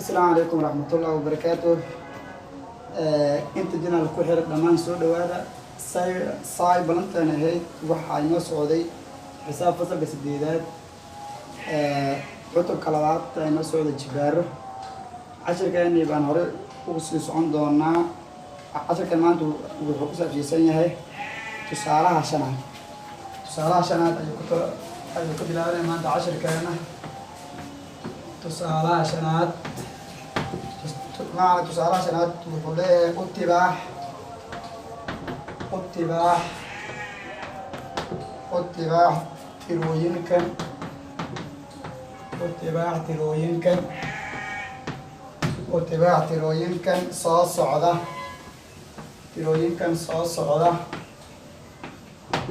Asalaamu calaykum waraxmatullahi wabarakaatu. Inta channel ku xiran dhammaan, soo dhawaada. Saay balantan ahayd, waxaa inoo socday xisaab fasalka sideedaad, cutubka labaad inoo socday, jibaaro. Cashirkeeni baan hore ugu sii socon doonaa. Cashirkan maanta wuxuu ku saabsiisan yahay tusaalaha shanaad. Tusaalaha shanaad ayuu ka bilaabanaya maanta cashirkeena. Tusaalaha shanaad macna, tusaalaha shanaad wuxuu leeyahay: u tibaax tirooyinkan, u tibaax tirooyinkan, u tibaax tirooyinkan soo socda, tirooyinkan soo socda,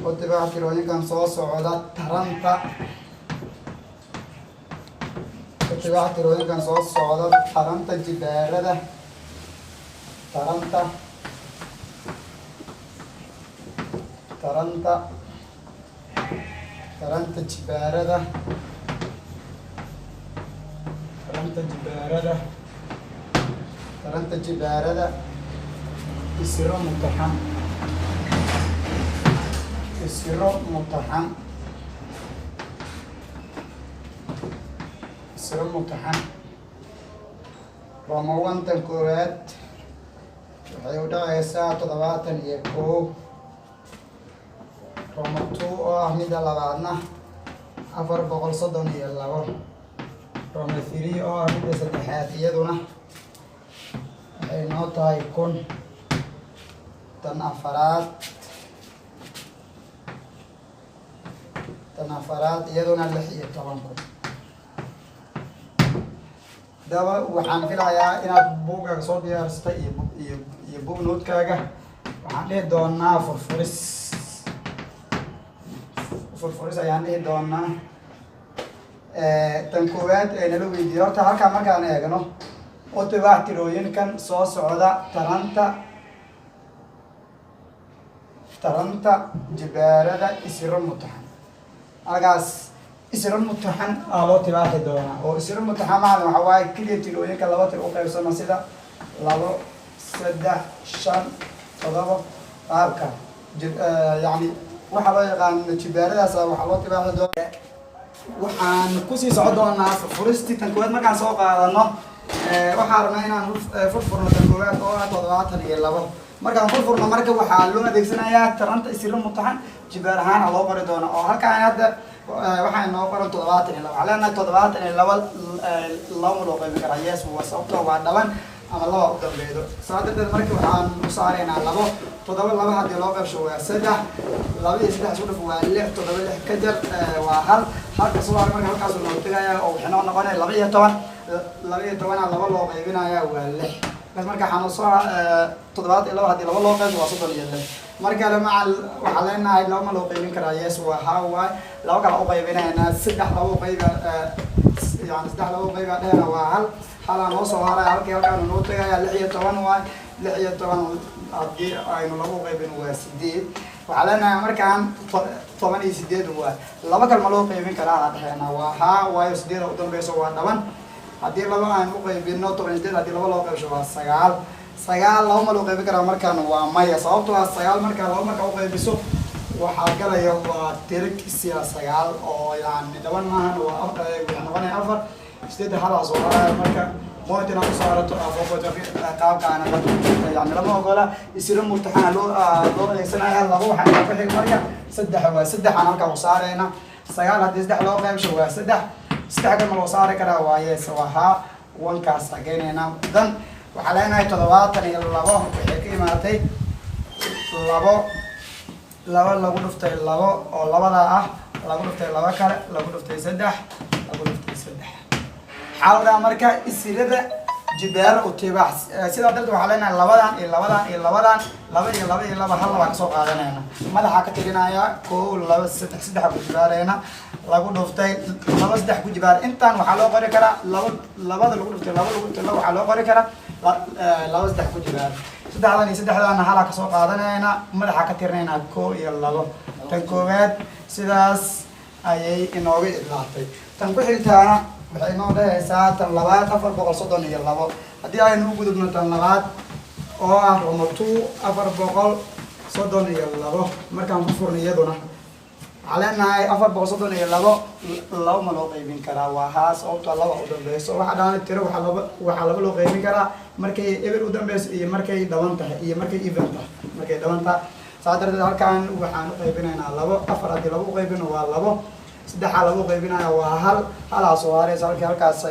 u tibaax tirooyinkan soo socda taranta, u tibaax tirooyinkan soo socda taranta jibaarada, taranta jibaarada, taranta jibaarada, taranta jibaarada isiro mutaxan, isiro mutaxan, isiro mutaxan. Romawantan koowaad waxay u dhacaysaa 71. Roman two oo ah midda labaadna 432. Roman three oo ah midda saddexaad iyaduna waxay noo tahay 1000. Tan afaraad, tan afaraad iyaduna 16,000. Daba waxaan filayaa inaad buuggaaga soo diyaarsatay iyo buug noodkaaga. Waxaan dhihi doonaa furfuris. Furfuris ayaan dhihi doonaa. Tan koowaad ee nala weydiiyey horta halkaan markaan eegno, u tibaax tirooyinkan soo socda taranta jibaarada isiro mutaxan. Halkaas isiro mutaxan aa loo tibaaxi doonaa, oo isiro mutaxan macalin waxaa waaye keliya tirooyinka laba tir u qaybsama, sida labo, saddex, shan, todoba. Qaabka yacni waxaa loo yaqaan jibaaradaas waxaa loo tibaaxi doonaa. Waxaan kusii socon doonaa furfuristii. Tan koowaad markaan soo qaadano, waxaan rabnaa inaan furfurno tan koowaad oo ah 72. Markaan furfurno marka, waxaa loo adeegsanayaa taranta isiro mutaxan, jibaar ahaana loo qori doona, oo halkaan hadda waxaa inoo qoran 72. Waxaa leenahay 72 laba ma loo qaybin karaa? Yes, waa sababtoo waa dhaban ama laba u dambeedo. Saa darteed marka waxaan u saaraynaa labo. Toddoba laba haddii loo qaybsho waa saddex. Laba iyo saddex isku dhuf waa lix. Toddoba lix ka jar waa hal. Halka soo har marka halkaasuu noo tegaya, oo waxay noo noqonaya 12. 12 laba loo qaybinaya waa lix. Bas marka waxaa soo 72 haddii laba loo qaybsho waa 36. Mar kale macal waxaa leenahay laba ma loo qaybin karaa? Yes, waa haa waay. Laba kale u qaybinaynaa. Saddex laba u qayba, yani saddex laba u qayba dhehna waa hal. Halaa noo soo haraya. Halkii halkaanu noo tegaya 16 waay. 16 haddii aynu laba u qaybin waa sideed. Waxaa leenahay markaan 18 waay. Laba kale ma loo qaybin karaa aa dhexeena? Waa haa, waayo sideeda u dambeyso waa dhaban. Haddii laba aan u qaybino, 18 haddii laba loo qaybsho waa sagaal. Sagaal laba ma loo qaybin karaa markaan? Waa maya, sababtoo ah sagaal markaa laba markaa uqaybiso waxaa galaya waa tiro kisiya sagaal, oo yani dhaban maahan, waa waxay noqonaya afar. Sideedda halaa soo haraya. Marka point inaad u saarato qaabkaana yani lama ogola. Isiro mutaxana loo adeegsanaya. Laba waxaa ku xig marka saddex waa saddexaan halkaa u saarayna. Sagaal haddii saddex loo qaybsho waa saddex. Saddex kama loo saari karaa? Waaye waa haa. Wankaas geynaynaa. Dan waxaa leenahay 72 waxay ka imaatay labo, laba lagu dhuftay labo oo labadaa ah, lagu dhuftay laba kale, lagu dhuftay saddex, lagu dhuftay saddex. Waxaa la dhahaa marka isirada jibaaro u tibaax. Sidaa darteed waxaa leenahay labadan iyo labadan iyo labadan, laba iyo laba iyo laba, hal labaa kasoo qaadanayna. Madaxaa ka tirinaya: kow, laba, saddex. Saddexa ku jibaarayna, lagu dhuftay laba, saddex ku jibaar. Intaan waxaa loo qori karaa laba, labada lagu dhuftay laba, lagu dhuftay laba. Waxaa loo qori karaa laba saddex ku jibaar. Saddexdan iyo saddexdaana halaa kasoo qaadanayna. Madaxa ka tirinaynaa: kow iyo labo. Tan koowaad sidaas ayay inooga idlaatay. Tan ku xigtaana Waxay noo dhehaysaa tan labaad 432. Haddii aynu u gudubno tan labaad oo ah roman two, 432, markaan ku furno iyaduna waxaa leenahay 432 laba ma loo qaybin karaa? Waa haa, sababtoo laba u dambeyso. Waxaa dhaana tiro waxaa laba loo qaybin karaa markay eber u dambeyso iyo markay dhaban tahay iyo markay even tahay. Markay dhaban tahay, saa darteed halkan waxaan u qaybinaynaa labo. Afar haddii laba u qaybino waa labo. Saddexaa laba u qaybinaya waa hal, halaa soo haraysa. Halkii halkaas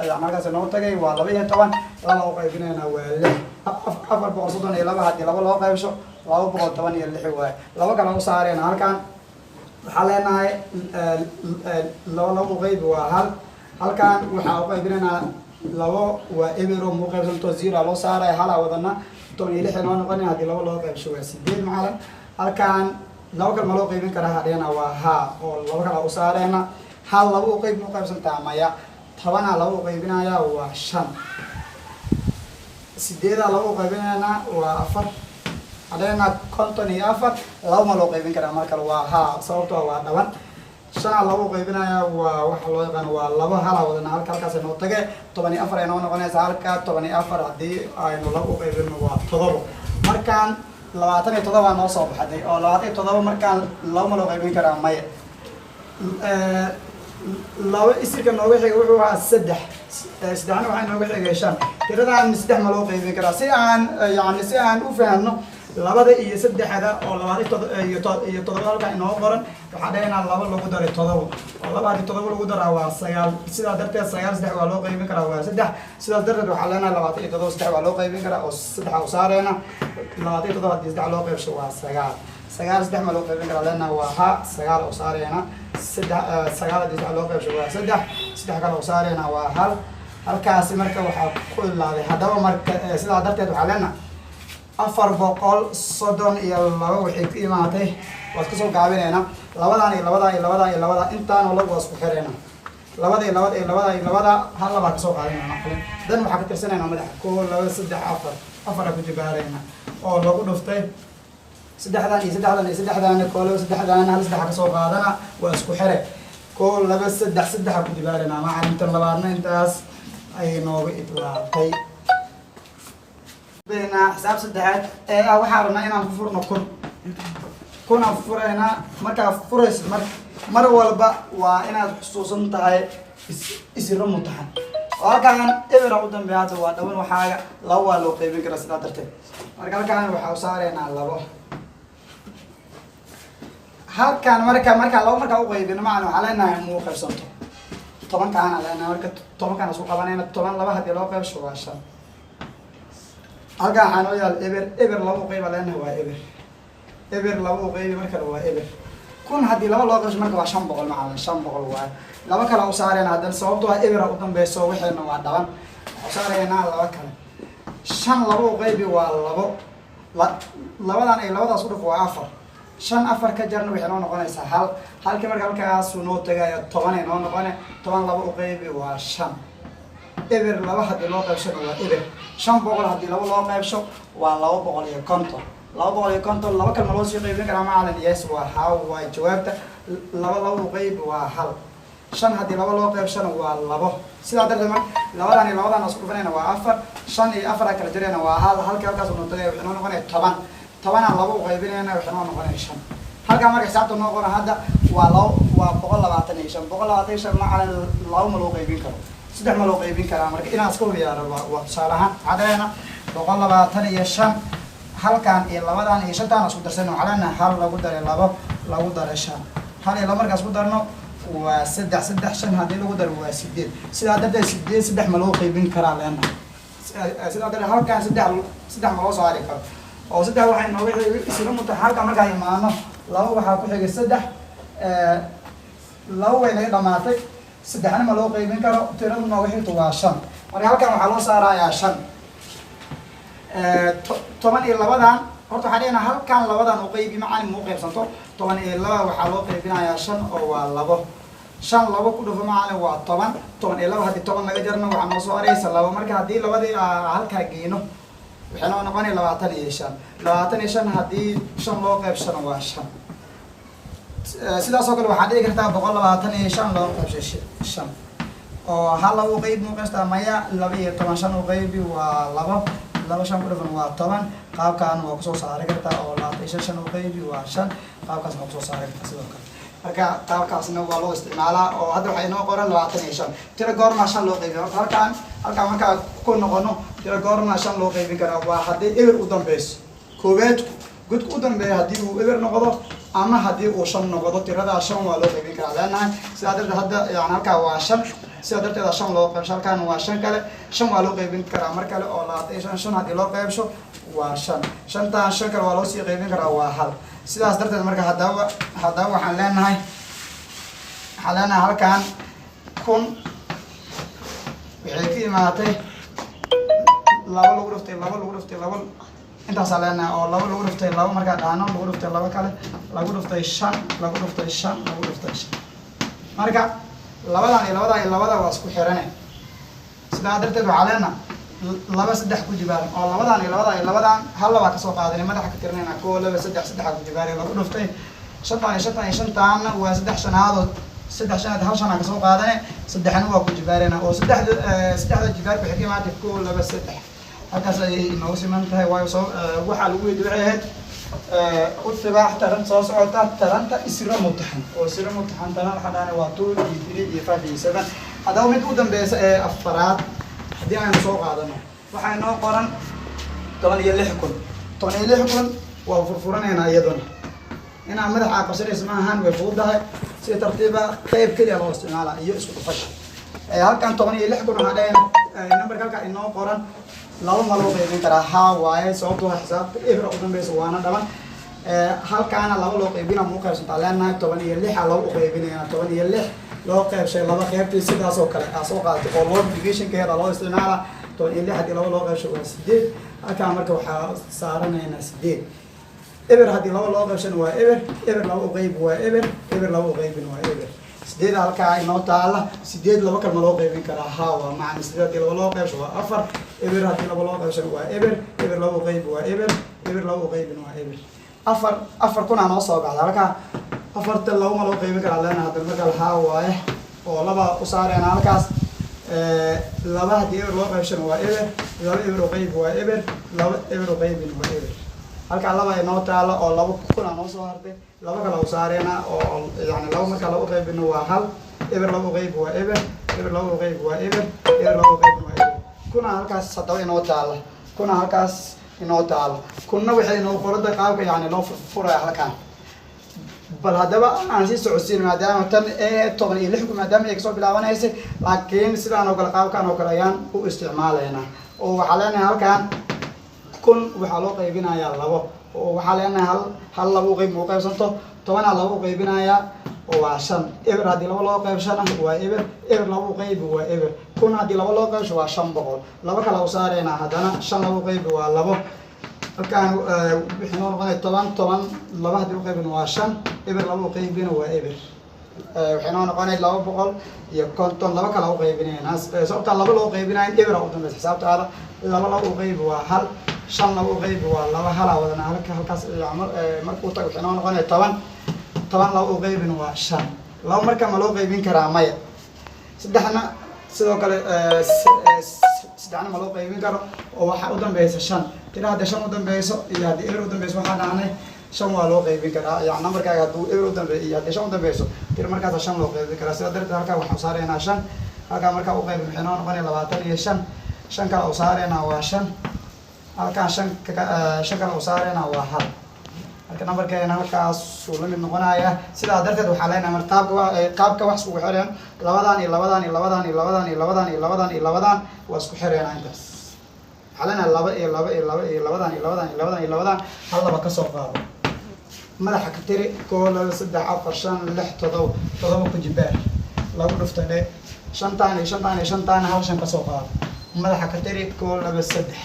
yani halkaas noo tagay waa 12. Laba u qaybinaynaa waa lix. 432 haddii laba loo qaybsho, 216 waaye. Laba kale u saareyna. Halkan waxaa leenahay laba laba u qaybi waa hal. Halkan waxaa u qaybinaynaa labo, waa ebero, muu qaybsanto, zero loo saaraya. Halaa wadana, 16 noo noqonaya. Haddii laba loo qaybsho waa sideed. Macalin, halkan laba kale ma loo qaybin karaa? Hadheena waa haa, oo laba kale u saareyna. Hal laba u qayb mu qaybsantaa? Maya. Tobanaa laba u qaybinaya waa shan. Sideedaa laba u qaybinayna waa afar. Hadheena 54 laba ma loo qaybin karaa? Mar kale waa haa, sababtoo waa dhaban. Shanaa laba u qaybinaya waa waxa loo yaqaan waa labo. Halaa wadana, halka halkaas noo tage, 14 ay noo noqonaysa. Halka 14 haddii aynu laba u qaybino waa todobo. Markaan 27 noo soo baxday, oo 27 markaan laba ma loo qaybin karaa? Maya. Laba isirka nooga xigay wuxuu ahaa saddex, saddexna waxaa nooga xigay shan. Tiradan saddex ma loo qaybin karaa? Si aan yani si aan u fahamno labada iyo saddexda oo labaatan iyo todoba halka inoo qoran, waxaa dhahaynaa laba lagu daray todoba, oo laba haddii todoba lagu daraa waa sagaal. Sidaa darteed sagaal saddex waa loo qaybin karaa, waa saddex. Sidaas darteed waxaa leenahay 27 saddex waa loo qaybin karaa, oo saddexa u saareyna. 27 haddii saddex loo qaybsho waa sagaal. Sagaal saddex ma loo qaybin karaa? Leenahay waa ha, sagaal u saareyna. Saddex, sagaal haddii saddex loo qaybsho waa saddex. Saddex kale u saareyna waa hal. Halkaasi marka waxaa ku ilaaday. Haddaba marka sidaa darteed waxaa leenahay 432 waxay ku imaatay, waad kasoo gaabinayna, labadan iyo labadaa iyo labadaa iyo labadaa, intaanoo laba waa isku xirayna. Labada iyo labada iyo labada iyo labada, hal labaa kasoo qaadanayna. Dan waxaa ka tirsanaynaa madaxa: koo, laba, saddex, afar. Afara ku jibaarayna oo lagu dhuftay saddexdan iyo saddexdan iyo saddexdan. Koo, laba, saddexdan, hal, saddexa kasoo qaadana, waa isku xire. Koo, laba, saddex, saddexa ku jibaarayna. Macalintan labaadna intaas ayay nooga idlaatay. Xisaab saddexaad ee ah waxaa rabnaa inaan ku furno 1000. Kunaan furaynaa. Markaa furaysid, mar walba waa inaad xusuusan tahay isiro mutaxan, oo halkaan ebera u dambeeya hadda waa dhaban. Waxaaga laba waa loo qaybin karaa. Sidaa darteed marka halkaan waxaa u saareynaa labo. Halkaan marka labo markaa uqaybino, macana waxaa leenahay muu qaybsanto tobankaana leenahay. Marka tobankaan isku qabanayna, 10 laba haddii loo qaybsho waa shan. Halkaan waxaa noo yaal eber. Eber laba uqayba leenahay waa eber. Eber laba uqaybi mar kale waa eber. 1000 haddii laba loo qaybsho marka waa 500. Macalin, 500 waaye. Laba kale u saareyna haddana, sababto waa ebera u dambeyso, waxayna waa dhaban. Waxaa u saareynaa laba kale. Shan laba uqaybi waa labo. Labadan ay labadaas u dhuf waa afar. Shan afar ka jarna waxay noo noqonaysaa hal. Halkii marka halkaasuu noo tagayo, 10 ay noo noqone. 10 laba uqaybi waa shan. Eber laba haddii loo qaybshona waa eber. 500 haddii laba loo qaybsho waa 250. 250 laba kalma loo sii qaybin karaa, macalin? Yes, waa how waa jawaabta. Laba laba uqaybi waa hal. Shan haddii laba loo qaybshona waa labo. Sidaa darteed marka labadan iyo labadan isku dhufanayna waa afar. Shan iyo afar kala jarayna waa hal. Halkii halkaas noo tagay waxay noo noqonaya 10. Tobanaan laba uqaybinayna waxay noo noqonaya shan. Halkaa marka xisaabta noo qoran hadda waa labo, waa 125. 125, macalin, laba ma loo qaybin karo, saddex ma loo qaybin karaa? Marka inaan iska hubiyaa rabaa. Waa tusaale ahaan waxaa dhahayna 125 halkan iyo labadan iyo shantaan isku darsan. Waxaa leenahay hal lagu daray labo lagu daray shan. Hal iyo laba markaas ku darno waa saddex. Saddex shan haddii lagu daro waa sideed. Sidaa darteed sideed saddex ma loo qaybin karaa leenahay. Sidaa darteed halkan saddex saddex ma loo saari karo, oo saddex waxay nooga xigay isla muta. Halkan markaan imaano, laba waxaa ku xigay saddex, laba way naga dhamaatay, saddexna ma loo qaybin karo. Tirada nooga xigto waa shan. Marka halkan waxaa loo saarayaa shan. 10 iyo labadan horta waxaa dhiganaa halkan labadan u qaybi, macalin, muu qaybsanto? 12 waxaa loo qaybinayaa shan, oo waa labo. Shan labo ku dhufo, macalin, waa 10. 12 haddii 10 laga jarno waxaa noo soo haraysa labo. Marka haddii labadii halkaa geyno waxay noo noqonaya 25. 25 haddii shan loo qaybshano waa shan. Sidaas oo kale waxaa dhici kartaa 125 loo qaybshay shan. Oo hal laba u qeyb muuqaystaa? Maya. 12 shan u qeybi waa labo. Laba shan ku dhufan waa 10. Qaabkan waa kusoo saari kartaa, oo 25 shan u qeybi waa shan. Qaabkaas waa kusoo saari kartaa sidoo kale. Marka qaabkaasna waa loo isticmaalaa. Oo hadda waxaa inoo qoran 25. Tiro goormaa shan loo qeybin? Horta halkaan markaa ku noqono, tiro goormaa shan loo qeybin karaa? Waa haddii eber u dambeyso. Koowaadku godka u dambeeya haddii uu eber noqdo ama haddii uu shan noqdo, tiradaa shan waa loo qeybin karaa leenahay. Sidaa darteed hadda yani halkaa waa shan, sidaa darteeda shan loo qeybsho. Halkaan waa shan kale, shan waa loo qeybin karaa mar kale, oo 25 shan haddii loo qeybsho waa shan. Shantaan shan kale waa loo sii qeybin karaa, waa hal. Sidaas darteed marka haddaba waxaan leenahay halkaan 1000 waxay ka imaatay laba lagu dhuftay laba lagu dhuftay laba. Intaasaa leenahay, oo laba lagu dhuftay laba markaa dhahno, lagu dhuftay laba kale, lagu dhuftay shan, lagu dhuftay shan, lagu dhuftay shan. Marka labadan iyo labadan iyo labada waa isku xirane. Sidaa darteed waxaa leenaha laba saddex ku jibaaran, oo labadan iyo labadan iyo labadan hal labaa kasoo qaadanay, madaxa ka tirinayna: koo, laba, saddex, saddexa ku jibaaray. Lagu dhuftay shantan iyo shantan iyo shantaanna waa saddex shanaadoo, saddex shanaad hal shanaa kasoo qaadane, saddexna waa ku jibaarayna, oo saddexda jibaarka waxay ka imaatay koo, laba, saddex. Halkaas ayay inoogu siman tahay. Waayo soo waxaa lagu weydiy waxay ahayd u tibaax taran soo socota, taranta isra mutaxan, oo isra mutaxan tana waxaa dhahana waa two iyo three iyo five iyo seven. Haddaba mid u dambeysa ee afaraad haddii aynu soo qaadano, waxaa inoo qoran 16,000. 16,000 waa furfuranaynaa. Iyaduna inaa madaxa qabsanaysa ma ahan, way fududahay. Si tartiiba qeyb keliya loo isticmaala iyo isku dhufasha. Halkan 16,000 waxaa dhahayna, numberka halkaa inoo qoran laba ma loo qeybin karaa? Haa waaye, sababtoo xisaabta ebra u dambeysa waana dhaban. Halkaana laba loo qaybina mu qaybsantaa leenahay. 16 a laba u qaybinayna. 16 loo qeybshay laba, qeybtii sidaas oo kale aa soo qaadatay oo loo divisionkeeda loo isticmaala. 16 haddii laba loo qeybshay waa sideed. Halkaa marka waxaa saaranaynaa sideed. Eber haddii laba loo qaybshana waa eber. Eber laba uqeyb waa eber. Eber laba uqeybin waa eber. Sideed halkaa inoo taala. Sideed laba kalma loo qaybin karaa? Haa, waa macna. Sideed haddii laba loo qaybsho waa afar. Eber haddii laba loo qaybshana waa eber. Eber laba uqeyb waa eber. Eber laba uqeybin waa eber. Afar, 4000 aa noo soo baxda halkaa. Afarta laba ma loo qaybin karaa leena haddana marka? Haa waaye, oo laba u saareena halkaas. Laba haddii eber loo qaybshana waa eber. Laba eber uqeyb waa eber. Laba eber uqeybin waa eber. Halkaa laba inoo taala, oo 2000 aa noo soo hartay. Laba kale u saareena, oo yani laba markaa laba uqeybino waa hal. Eber laba uqeyb waa eber. Eber laba uqeyb waa eber. Eber laba uqeybin waa eber. Kuna halkaas haddaba inoo taala, kuna halkaas inoo taala. Kunna waxay inoo qorada qaabka yani loo furaya halkaan. Bal haddaba aan sii socodsiin, maadaama tan ee 16,000 maadaama ay kasoo bilaabanaysay, laakiin sidaan oo kale, qaabkan oo kale ayaan u isticmaalaynaa. Oo waxaa leenahay halkaan 1000 waxaa loo qaybinayaa labo, oo waxaa leenahay hal hal laba uqeyb ma u qaybsanto. Tobanaa laba uqaybinayaa oo waa shan. Eber haddii laba loo qaybshana waa eber. Eber laba uqeybi waa eber. 1000 haddii laba loo qaybsho waa 500. Laba kale u saareynaa haddana. Shan laba uqeybi waa labo. Halkaan wixii noo noqonaya toban. Toban laba haddii uqeybin waa shan. Eber laba uqeybina waa eber. Waxay noo noqonaya 250. Laba kale uqeybinayna, sababtaa laba loo qaybinayo ebera u dambeysa xisaabtaada. Laba laba uqeybi waa hal. Shan laba uqeybi waa laba. Halaa wadana halka halkaas. Markuu tago waxay noo noqonaya 10. Toban laba uqeybin waa shan. Laba marka ma loo qeybin karaa? Maya. Saddexna sidoo kale, saddexna ma loo qaybin karo, oo waxaa u dambeysa shan. Tira haddii shan u dambeyso iyo haddii eber u dambeyso, waxaa dhahnay shan waa loo qaybin karaa. Yani nambarkaaga hadduu eber u dambeeyo iyo haddii shan u dambeyso, tira markaasa shan loo qaybin karaa. Sidaa darteed halkaa waxaan saareynaa shan. Halkaa markaa u qaybin waxay noo noqonaya 25. Shan kale u saareynaa waa shan. Halkaan shan shan kale u saareynaa waa hal. Marka nambarkeena halkaasuu la mid noqonaya. Sidaa darteed waxaa leenahay mar qaabka wax iskugu xireen labadan iyo labadan iyo labadan iyo labadan iyo labadan iyo labadan iyo labadan waa isku xireena. Intaas waxaa leenahay laba iyo laba iyo laba iyo labadan iyo labadan iyo labadan iyo labadan. Hal laba kasoo qaado, madaxa ka tiri: koo, laba, saddex, afar, shan, lix, todoba. Todoba ku jibaar lagu dhufta dhe. Shantaan iyo shantaan iyo shantaan, hal shan kasoo qaado, madaxa ka tiri: koo, laba, saddex.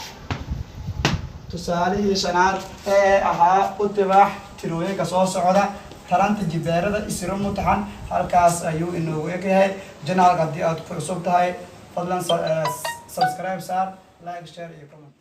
Tusaalihii shanaad ee ahaa u tibaax tirooyinka soo socda taranta jibaarada isiro mutaxan halkaas ayuu inoogu egyahay. Channelka haddii aad ku cusub tahay, fadlan subscribe saar, like, share iyo comment.